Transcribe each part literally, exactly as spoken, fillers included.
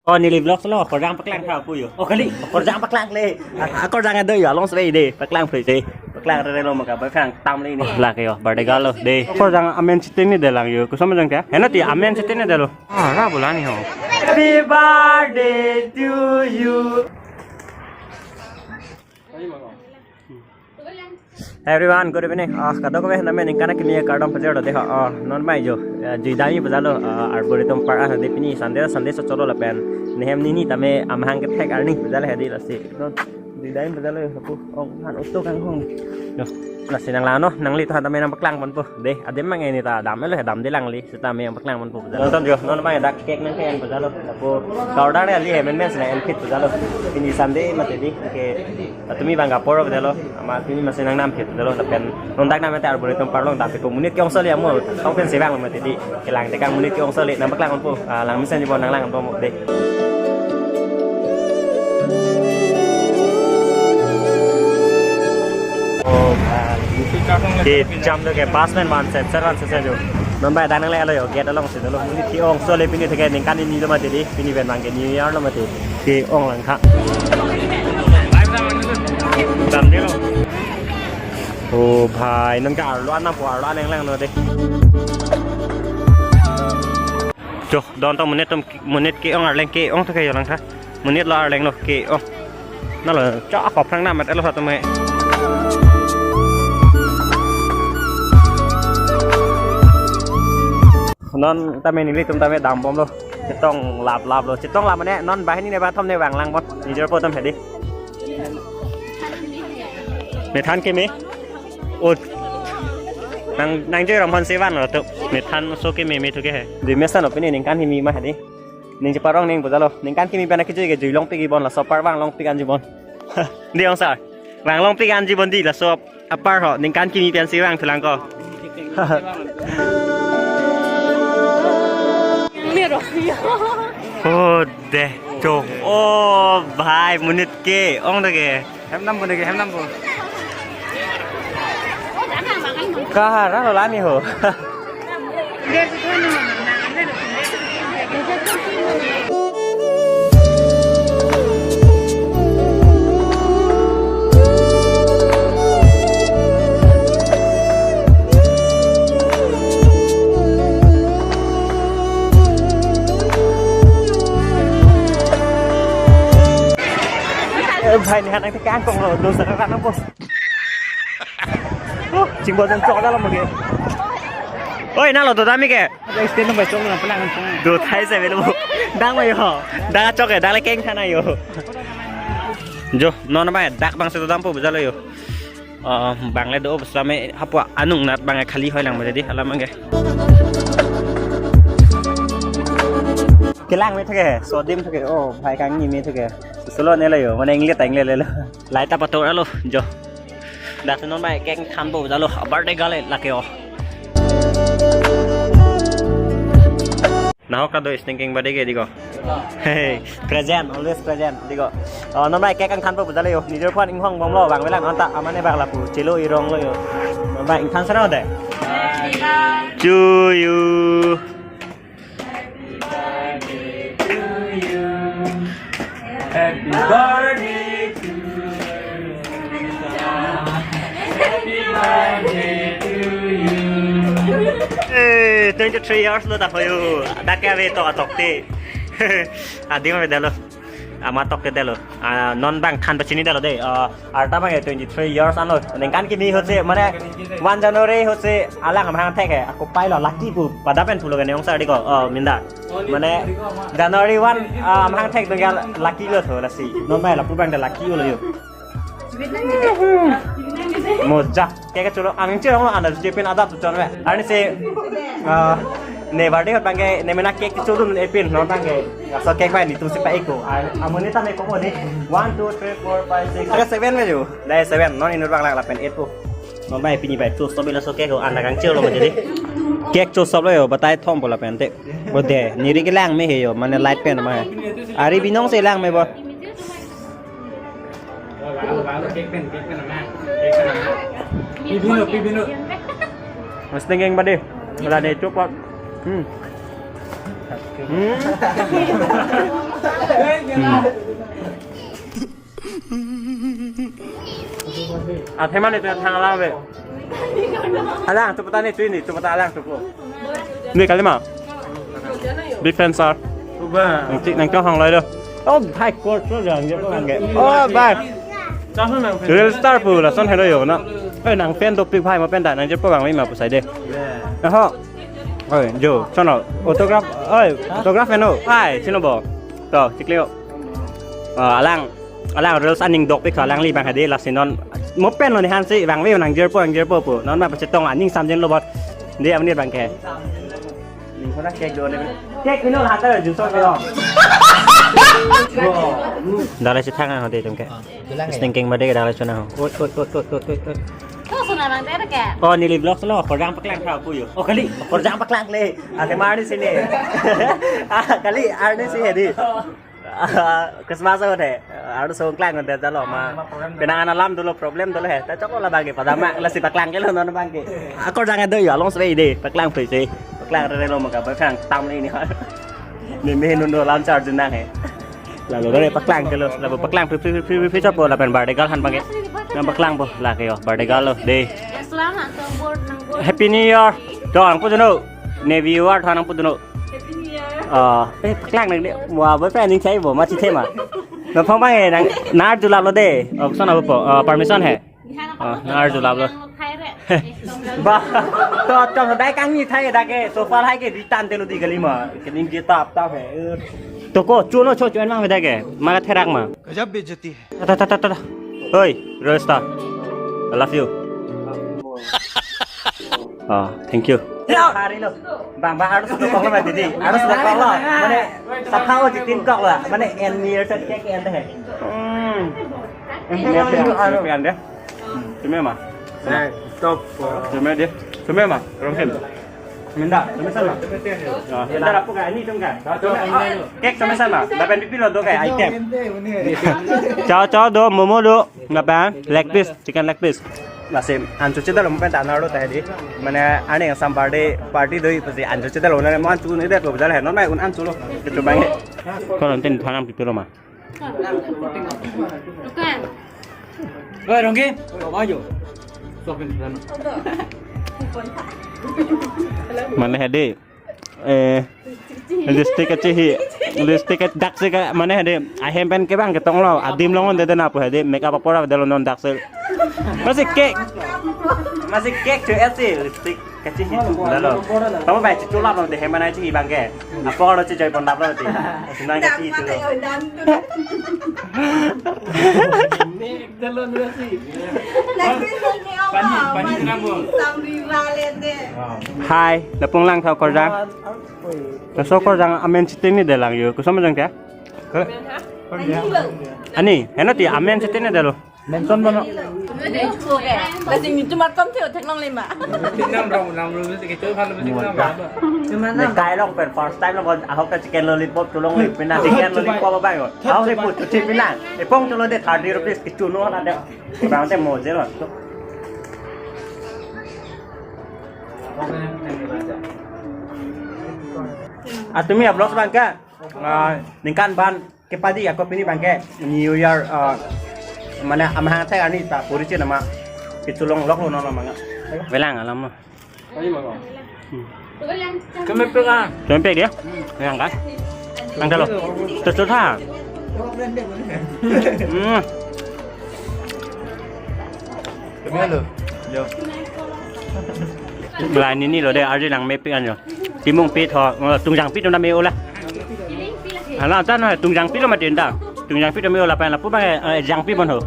Oh, neli vlog solo, akorjang paklang tha pu yo. Oh, kali, akorjang paklang le. Akorjang do yo, along sele de, paklang phe de. Paklang rere lo maka, ba phang tam le ni. Lake yo, birthday girl lo de. Akorjang amen chitene de lang yo. Koson jang kya? Hena ti amen chitene de lo. Ah, ra bola ni ho. Happy birthday to you. Everyone, good evening. Ah, kadokave name ningkan kimi kardom pajero de ho. Ah, non mai jo. Ah, jui dami pajalo. Ah, Arboretum Park ah de pini Sunday, Sunday so cholo lapen. Nehem nini tame amahang kethek arni pajale hadi lasi. Non jui dami pajalo ho pu. Ong han utuk ang hong. Yo. Lasi nang lano, nangli to han tame nangpaklang ponpo. De, adim mang ini ta dam lo, dam de lang li. Seta me nangpaklang ponpo pajalo. Nonton jo, non mai dak cake nangke-en pajalo. Lapu ka-order le ali he, men men sena en phit pajalo. Pini Sunday mate di, ke, tumi bang kapor pajalo. Ama tumi masi nangnam phit pajalo. Lapen non dak nang mate Arboretum Park along dak ke monit ke-ong soli amo. Tong pen sevang mate di. Kelang tekang monit ke-ong soli, nangpaklang ponpo. Ah, lang mesen jibo nanglang ponpo de. Oh, man. Ke jam do ke bus pen man set, set man set jo. Non bai dak nangle alo yo, gate along si dolo. Monit ke-ong soli pini theke ningkan hini lo mati di, pini pen bang ke New Year lo mati. Ke-ong lang tha. Dam de lo. Oh, bhai, non ke arlo anam po, arlo aneng lang lo de. Jo, don to monit atum, monit ke-ong arleng ke-ong theke yo lang tha. Monit lo arleng lo ke-ong. Na lo, cha ko phrang na mat elo ha tame. Non tame nelitum tame dam bom lo. Chetong lap lap lo. Chetong lap mane non banghini ne bathom ne vanglang bom. Nijor po atum hedi. Methan keme. O. Nang, nang joi ram hon sevan lo tu. Methan so keme me thu ke he. Di mesan opini ningkan hini ma hedi. Ning cheparong ning pajalo. Ningkan kimi pen akejui ke jui longpik ibon, laso apar vang longpik anji bon. Di ong sar. Vang longpik anji bon di laso apar ho. Ningkan kimi pensi vang thulang ko. Oh, deh, jo. Oh, bhai, monit ke-ong do ke. Hem nam bo ne ke, hem nam bo. Kahara lo lami ho. Eh, bhai, ne han nang tekang kong lo, dosa kan nang bos. Chingbo jong chok dalo mo ke. Oi, nalo do dami ke. Stand number chok na pelang. Do thai se velo. Dang mai ho. Dang chok ke, dang le keng thana yo. Jo, non mai dak bang se do dampo pajalo yo. Ah, bang le do same hapu anung nat bang khali hoi lang ma di alam ke. Kelang me thake, sodim thake. Oh, bhai kangni me thake. Solo ne le yo, mane ingle ta ingle le lo. Light apa to alo, jo. Dak non mai cake thanpo jalo, birthday girl lake o. Nahok kado stinking body ke diko. Hey, present, always present, diko. Oh, non mai cake thanpo jalo yo. Nijor phan inghong bom lo, bang velang anta amane bang lapu, chelo irong lo yo. Non mai ingthan sana de. To you. Happy birthday to you. Happy birthday to you. Eh, twenty-three years lo ta hoyo. Dak ke ave to atok te. Adim ave dalo. Ama tok ke dalo. Ah, non bang than pachini dalo de. Ah, arta bang twenty-three years anlo. Ningkan kimi hose mane one January hose alang amahang thek he. Ako pai lo lucky pu. Pada pen pulo gane ong sar diko. Oh, minda. Mane January one, ah, amahang thek dong ya lucky lo tho lasi. Non mai lapu bang da lucky lo yo. Moja. Cake cholo ang chirong lo anda jepin ada tu chon ve. Arni se, ah, ne birthday hot bang ke ne mena cake cholo ne pin non bang ke. So cake bai ni tu si pa eko. Amoni ta me ko mo ni. One, two, three, four, five, six. Ada seven me jo. Dai seven non inut bang lak lapen eight po. Non bai pini bai tu stop bila so cake ho anda kang cholo mo jadi. Cake cho stop lo yo batai thom bola pen te. Bo de niri ke lang me he yo mane light pen ma. Ari binong se lang me bo. Pibino, pibino. Mas tengeng bade. Wala ne chupot. Hmm. Hmm. Athema ne tu thang alang ave. Alang tu pata ne tu ni, tu pata alang tu po. Ne kali ma. Big fan sir. Nang cik nang kong hang lai do. Oh, bhai, kor so jang je ko nang ke. Oh, bhai. Real star pu lason helo yo na. Eh, nang fan dopik bhai, mo fan ta nang je po bang mi ma pu sai de. Aho. Oi, jo, sono. Autograph, oi, autograph eno. Bhai, sino bo. To, chikle yo. Ah, alang, alang reels aning dokpik alangli bang hadi lasi non. Mo pen lo ni hansi bang ve nang jer po, nang jer po po. Non ma pachetong aning samjin lo bot. Dia menit bang ke. Ning kona cake do ne. Cake pino hata juice pino. Dalai si thang ang hadi tum ke. Thinking made dalai chuna ho. Oi, oi, oi, oi, oi, oi. Ko suna nang tere ke? Oh, neli vlog lo, korjang paklang tha pu yo. Oh, kali, korjang paklang le. Ate marni sini. Ah, kali, arni si hedi. Ah, Christmas ho the. Aru song klang de jalo ma. Penang ana lam dolo problem dolo he. Ta choklo la bagi pada ma lasi paklang ke lo non bagi. Akorjang do yo, along sebe de. Paklang pe se. Paklang re lo ma ka paklang tam le ni ha. Ni me nun do lam charge nang he. Lalo dare paklang ke lo, lalo paklang pi pi pi pi pi chapo lapen birthday girl han bagi. Nang paklang po lake yo, birthday girl lo de. Selamat nang board nang board. Happy New Year. Dong pu duno. Ne viewer than nang pu duno. Happy New Year. Ah, eh, paklang nang de. Wah, boy friend ning chai bo ma chi thema. Na phong bang eh nang nar julap lo de. Oh, son abo po. Ah, permission he. Ah, nar julap lo. Ba, to to dai kangni thai dake sofa hai ke return telo di kali ma. Kening je tap tap he. To ko chuno cho chuan mang dake. Ma therak ma. गजब बेइज्जती है। Ta ta ta ta ta. Oi, Royal Star. I love you. Ah, thank you. Hari lo. Bang, bang, harus dokok lo, Didi. Harus dokok lo. Mane, sapha o jitin kok lo. Mane, en mir sa cake en deh. Hmm. Ini apa ya? Ini apa ya? Cuma mah. Eh, stop. Cuma dia. Cuma mah. Rongsen. Minta, cuma sama. Ah, minta apa ka? Ini dong ka? Cake sama sama. Dapat pipi lo do ka item. Chow chow do, momo do. Napa? Leg piece, chicken leg piece. Lasi ancho chedal mo pen ta nar lo ta di. Mane ani sambar de party doi pasi ancho chedal lo na mo ancho ne de ko dal he non mai un ancho lo. Kecho bang. Ko non tin thanam pipi lo ma. Dukan. Oi, Rongki. Oi, ayo. Sok pin sana. Mane hedi. Eh, lipstick kachihi. Lipstick ke dak si ka mane hedi. Ahem pen ke bang ketong lo. Adim longon de de na po hedi. Makeup apor de lo non dak si. Masih cake. Masih cake tu esi lipstick kachihi tu lalo. Kamu baik cucu lah bang de hem mana chihi bang ke. Apor lo chichai pon dap lo ti. Senang kachihi tu lo. Ini dalam nasi. Pani, pani kenapa? Hai, lapung lang tha korjang. Laso korjang amen sitini de lang yo. Kusam jang kya? Ani, heno ti amen sitini de lo. Mention bono. Masih cuma tom theo thek nong lima. Tinam rong nam lu mesti gitu kan mesti tinam rong. Ne kai long pen first time lo ahok ka chicken lollipop tulong li pina chicken lollipop ba yo. Ahok le put chuti pina. Epong tulo de thirty rupees kichuno na de. Bang te mo je lo. Ah, tumi ya vlog bang ka? Ah, ningkan ban kepadi ako pini bang ke New Year, ah, mane amahang thai ani ta puri chi nama kichulong lok lo no manga. Velang alam mo. Kami pegang. Kami peg dia? Yang kan? Yang kalau. Terus ha. Hmm. Kami lo. Yo. Belai nini lo de ardi nang mepik anjo. Timung pit ho, tungjang pit na me ola. Hala ta na tungjang pit lo ma tinda. Tungjang pit me ola pa lapu bang, eh, jang pit bon ho.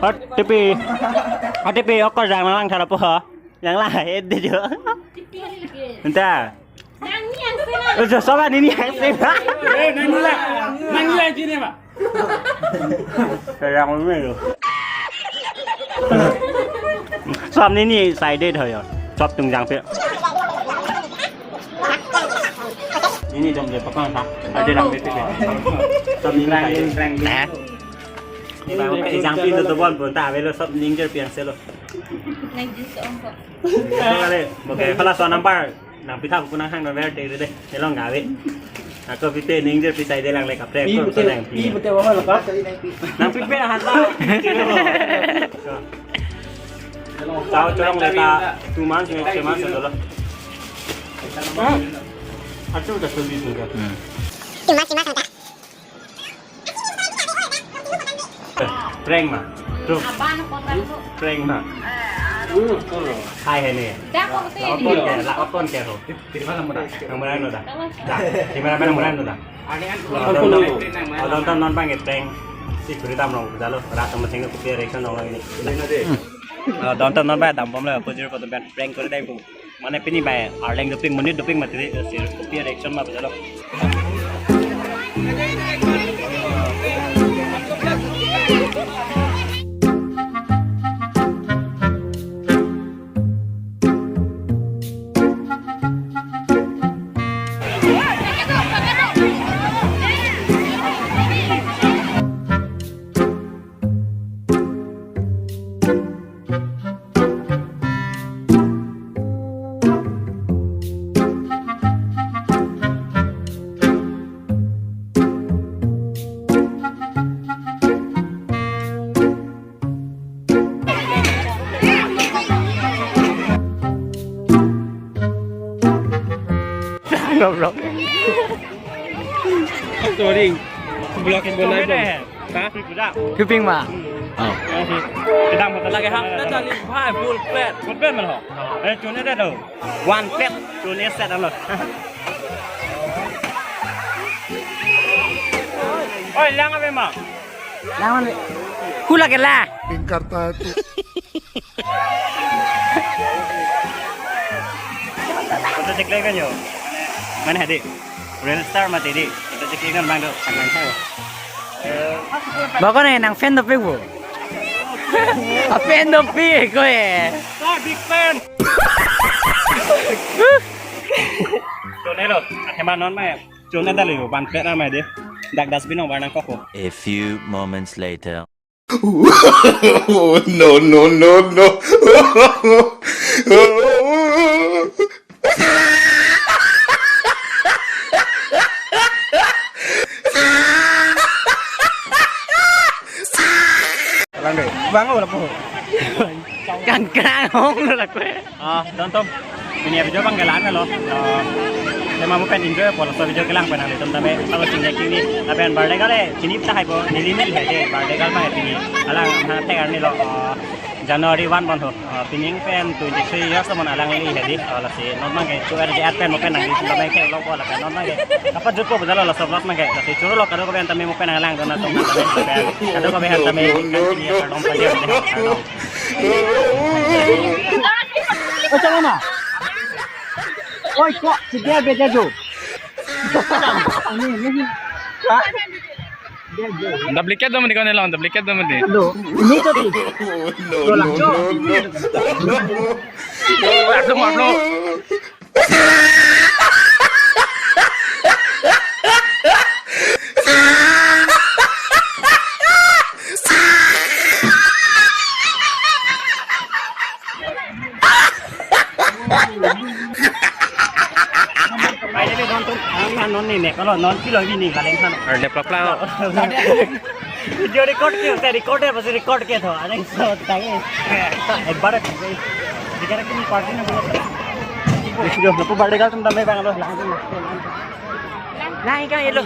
Hat tepi. Hat tepi okor jang lang thara po ho. Yang lah, eh, de jo. Enta. Nang ni yang sena. Oh, jo soba nini yang sena. Eh, nang ni lah. Nang ni lah sini, Pak. Sayang ni lo. Sob nini side ho yo. Sob tungjang pit. Nini dong de pakang ha. Ada lang pit. Sob nini side. Eh? Jang pit to bon bon ta avelo sob ning jer piang selo. Nang jus ong kok. Kale, oke, pala so number. Nang pitha pu nang hang no ver te de. Elong gawe. Ako pite ningjer pisai de lang le kaprek. Pi ko pute, lang pi pute wahon lo ka? Nang pipe ahan ta. Tau chorong le ta two months, three months dolo. Hmm. Achu ta soli sudah. Hmm. Prank ma. True. Prank ma. Hai hai ni. Dak ko pute. Lakot kon ke, lakot kon ke ho. Nang murang no da. Da. Di mana mana murang no da. Adon ton, adon ton non bang prank. Si kuri dam rong dalo. Rat sama singa kopi reaction rong lagi ni. Adon ton non bang dam bom le ko jir ko prank kuri dam ko. Mane pini bai arleng doping, monit doping mati dei, sir kopi reaction ma bajalo. Goblok. Sorry. Blog bonai bom. Ha? Kuping ma. Oh. Kedam hotel lagi ham. Kita cari five full plate. Full plate mana ho? Eh, chun ada tu. One plate, chun set alo. Oi, lang apa ma? Lang mana? Kula kela. Ingkar ta tu. Photo check lagi kan yo. Mana hadi? Real star mati di. Photo check lagi kan bang do. Bang ko ne nang fan dopik bo. A fan dopik ko eh. Star big fan. Chun elo, athema non ma. Chun ada lo, ban plate na ma di. Dak dustbin nong barang koko. A few moments later. Oh, no, no, no, no. Lang deh. Bang, apa lapu? Kan kerang hong lo laku. Ah, don tom. Pini video bang kelang lo. Ah, tema mo pen enjoy po laso video kelang pen nanglitum tame. Alo chingki ni. Lapen birthday kali. Pini ta hai po. Neli neli hai de. Birthday kali bang pini. Alang ha te arni lo. Ah, January one bon ho. Ah, pini pen twenty three years lo mon alang neli hai de. Ah, lasi non bang ke tu er de at pen mo pen nanglitum tame ke lo po lapen non bang ke. Apa jut po bajalo laso vlog bang ke. Lasi choro lo kado ko pen tame mo pen alang don atum tame. Kado ko pen tame. Kan pini ya kardom saja. Kardom. Oh, chalo na. Oi, kok, si dia beja jo. Ini, ini. Duplicate do mati ko ne long, duplicate do mati. Do, ini to ti. No, no, no, no. Aduh, aduh. Ai, dei, non tum, ang non ni ne, kalau non kilo ini kaleng kan. Ada plak-plak. Video record ke, saya record ya, pasti record ke tuh. Ada yang so tangi. Eh, barat. Dikira kini party na. Video, lapu birthday kali tum damai bang lo, langsung. Nah, ikan elo.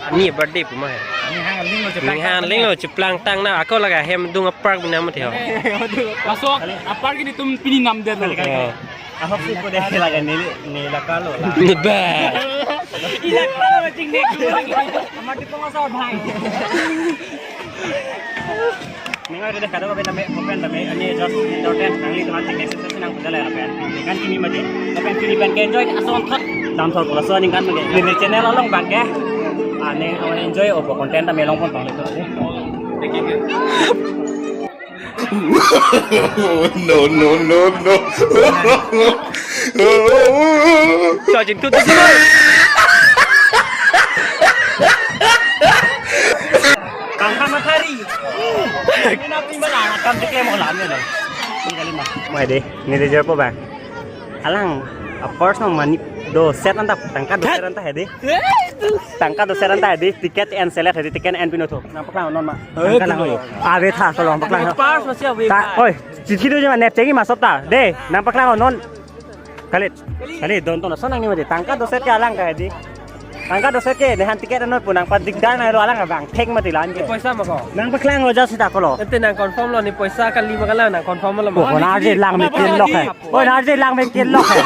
Ani birthday pu ma hai. Ani hang ling lo cheplang. Ani hang ling lo cheplang tang na ako laga hem dung apark bina mati ho. Masuk apark ini tum pini nam den lo. Oh. Ahok si ko deh laga neli neli laka lo. Ba. Ila kalo ching nek. Amar di pengasar bhai. Ning ari deh kado ko pen tame, ko pen tame, ani just entertain, nangli teman ting next session nang pujala ya pen. Kan kini mati, ko pen kini pen ke enjoy, ason thot, dam thot, laso ning kan mati. Ini channel along bang ke, ane awan enjoy, opo content tame long pon pang itu. No, no, no, no. Sa jin tu tu tu. Kangkang mathari. Ini napi mana? Kam cek mo lam ya lo. Ini kali mah. Mai deh, ini deh jawab bang. Alang, of course no mani Doset anta, tangka doset anta hedi. Tangka doset anta hedi, ticket en selet hedi, ticket en pino tho. Nangpaklang non ma. Eh, tangka lang kilo. Ave tha, tolong paklang. Pass masih ave. Ta, oi, chithi do jema nep chengi masop ta. De, nangpaklang non. Kalit. Kalit, don ton, sonang ni mati. Tangka doset ke alang ka hedi. Tangka doset ke, nehan ticket non pu nangpadigdar nanglo alang abang. Thek mati lan ke. Poisa ma ko? Nangpaklang lo ja sita kolo. Ente nang confirm lo ne poisa kali ma kalang nang confirm lo ma. Oh, narje lang me kin lok he. Oh, narje lang me kin lok he.